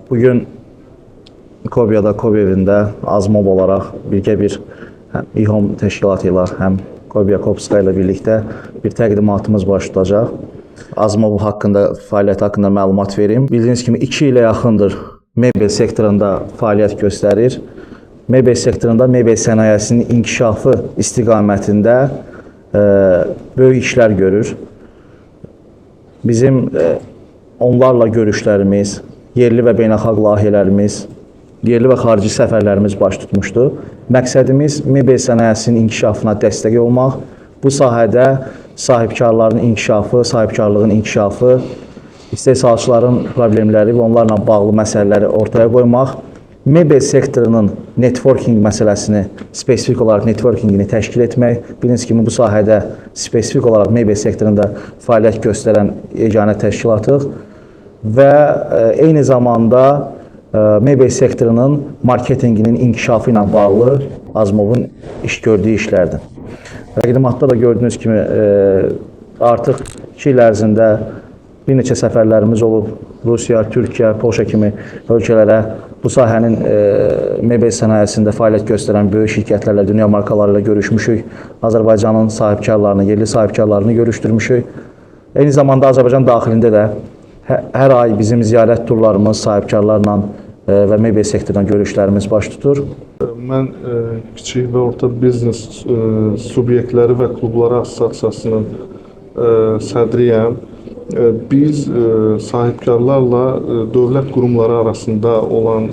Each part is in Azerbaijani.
Bugün Kobyada, Kobya evində Azmob olaraq birgə bir həm İHOM təşkilatı ilə, həm Kobya Kopska ilə birlikdə bir təqdimatımız baş tutacaq. Azmob haqqında, fəaliyyəti haqqında məlumat verim. Bildiyiniz kimi 2 ilə yaxındır mebel sektorunda fəaliyyət göstərir. Mebel sektorunda mebel sənayesinin inkişafı istiqamətində böyük işlər görür. Bizim onlarla görüşlərimiz, yerli və beynəlxalq layihələrimiz, yerli və xarici səfərlərimiz baş tutmuşdu. Məqsədimiz mebel sənayesinin inkişafına dəstək olmaq, bu sahədə sahibkarların inkişafı, sahibkarlığın inkişafı, istehsalçıların problemləri və onlarla bağlı məsələləri ortaya qoymaq, mebel sektorunun networking məsələsini, spesifik olaraq networkingini təşkil etmək. Bildiyiniz kimi bu sahədə spesifik olaraq mebel sektorunda fəaliyyət göstərən yeganə təşkilatıq və eyni zamanda mebel sektorunun marketinqinin inkişafı ilə bağlı Azmobun iş gördüyü işlərdir. Təqdimatda da gördüyünüz kimi artıq 2 il ərzində bir neçə səfərlərimiz olub. Rusiya, Türkiyə, Polşa kimi ölkələrə bu sahənin mebel sənayesində fəaliyyət göstərən böyük şirkətlərlə, dünya markaları ilə görüşmüşük. Azərbaycanın sahibkarlarını, yerli sahibkarlarını görüşdürmüşük. Eyni zamanda Azərbaycan daxilində də hər ay bizim ziyarət turlarımız sahibkarlarla və mebel sektorundan görüşlərimiz baş tutur. Mən kiçik və orta biznes subyektləri və klubları assosiasiyasının sədriyəm. Biz sahibkarlarla dövlət qurumları arasında olan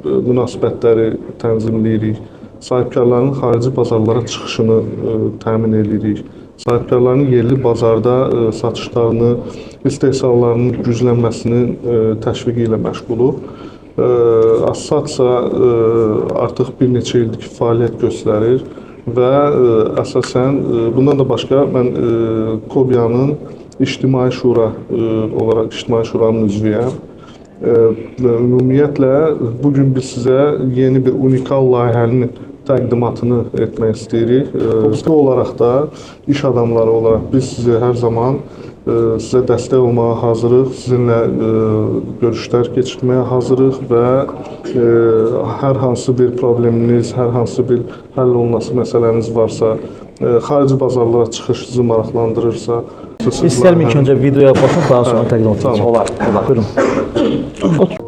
münasibətləri tənzimləyirik. Sahibkarların xarici bazarlara çıxışını təmin edirik. Sahibkarların yerli bazarda satışlarını, istehsallarının güclənməsinin təşviqi ilə məşğuluq. Assosiasiya artıq bir neçə ildir ki, fəaliyyət göstərir və əsasən bundan da başqa mən Kobyanın İctimai Şura olaraq İctimai Şuranın üzvüyəm. Ümumiyyətlə, bugün biz sizə yeni bir unikal layihənin təqdimatını etmək istəyirik. Kopska olaraq da, iş adamları olaraq biz sizi hər zaman sizə dəstək olmağa hazırıq, sizinlə görüşlər keçirməyə hazırıq və hər hansı bir probleminiz, hər hansı bir həll olunası məsələniz varsa, xarici bazarlara çıxış sizi maraqlandırırsa, İstərəm ilk öncə videoya baxın, daha sonra təqdim edəcəm. Olar. Buyurun.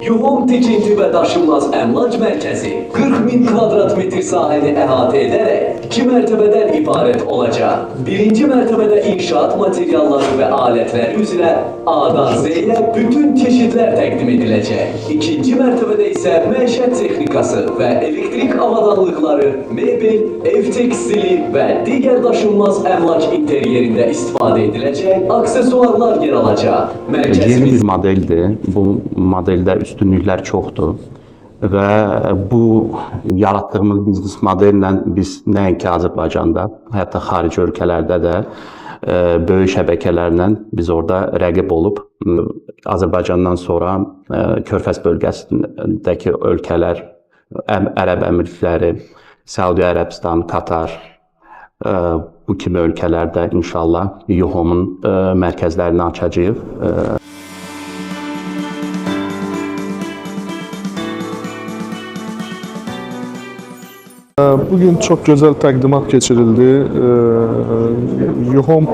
Yuhom Tikinti və Daşınmaz Əmlak Mərkəzi 40 min kvadrat metr sahəni əhatə edərək 2 mərtəbədən ibarət olacaq. Birinci mərtəbədə inşaat materialları və alətləri üzrə A-dan Z-yə bütün çeşidlər təqdim ediləcək. İkinci mərtəbədə isə məişət texnikası və elektrik avadanlıqları, mebel, ev tekstili və digər daşınmaz əmlak interyerində istifadə ediləcək aksesuarlar yer alacaq. Yeni bir modeldir. Bu modeldə üstünlüklər çoxdur və bu yaratdığımız biznes modellə biz nəinki Azərbaycanda, hətta xarici ölkələrdə də böyük şəbəkələrlə biz orada rəqib olub Azərbaycandan sonra Körfəz bölgəsindəki ölkələr, Ərəb Əmirlikləri, Səudiyyə Ərəbistan, Katar, bu kimi ölkələrdə inşallah Yuhomun mərkəzlərini açacağıq. Bugün çox gözəl təqdimat keçirildi. Yuhom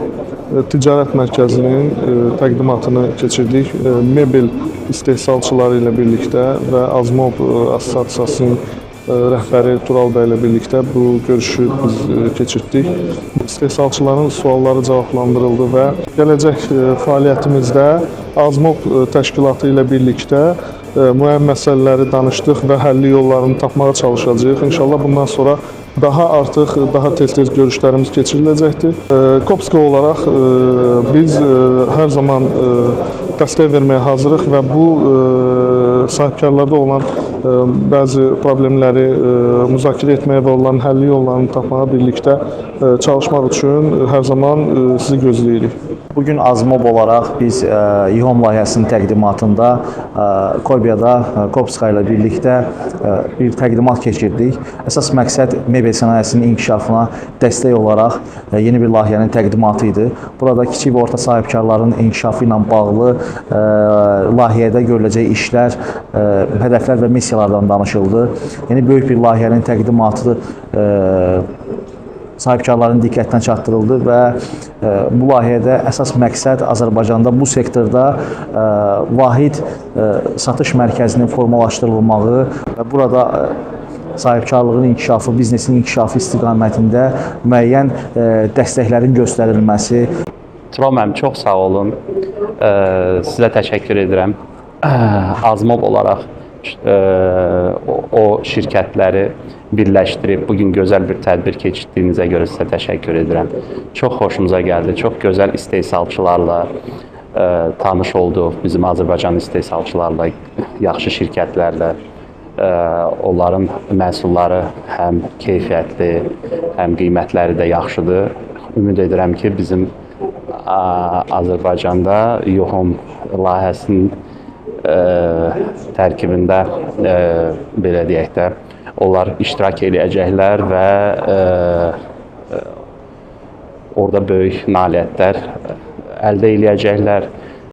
Ticarət Mərkəzinin təqdimatını keçirdik. Mebel istehsalçıları ilə birlikdə və Azmob Assosiasiyasının rəhbəri Tural bəy ilə birlikdə bu görüşü biz keçirtdik. İstehsalçıların sualları cavablandırıldı və gələcək fəaliyyətimizdə Azmob təşkilatı ilə birlikdə müəyyən məsələləri danışdıq və həlli yollarını tapmağa çalışacağıq. İnşallah bundan sonra daha artıq, daha tez-tez görüşlərimiz keçiriləcəkdir. Kopska olaraq biz hər zaman dəstək verməyə hazırıq və bu sahibkarlarda olan bəzi problemləri müzakirə etməyə və onların həlli yollarını tapmağa birlikdə çalışmaq üçün hər zaman sizi gözləyirik. Bugün Azmob olaraq biz EUHOME layihəsinin təqdimatında Kobiyada Kopska ilə birlikdə bir təqdimat keçirdik. Əsas məqsəd mebel sənayesinin inkişafına dəstək olaraq yeni bir layihənin təqdimatı idi. Burada kiçik və orta sahibkarların inkişafı ilə bağlı layihədə görüləcək işlər, hədəflər və missiyalardan danışıldı. Yəni böyük bir layihənin təqdimatı sahibkarların diqqətinə çatdırıldı və bu layihədə əsas məqsəd Azərbaycanda bu sektorda vahid satış mərkəzinin formalaşdırılmağı və burada sahibkarlığın inkişafı, biznesin inkişafı istiqamətində müəyyən dəstəklərin göstərilməsi. Tural müəllim, çox sağ olun. Sizə təşəkkür edirəm. Azmob olaraq o şirkətləri birləşdirib bu gün gözəl bir tədbir keçirdiyinizə görə sizə təşəkkür edirəm. Çox xoşumuza gəldi. Çox gözəl istehsalçılarla tanış olduq. Bizim Azərbaycan istehsalçılarla, yaxşı şirkətlərlə. Onların məhsulları həm keyfiyyətli, həm qiymətləri də yaxşıdır. Ümid edirəm ki, bizim Azərbaycanda EUHOME layihəsinin tərkibində belə deyək də, onlar iştirak eləyəcəklər və orada böyük nailiyyətlər əldə eləyəcəklər.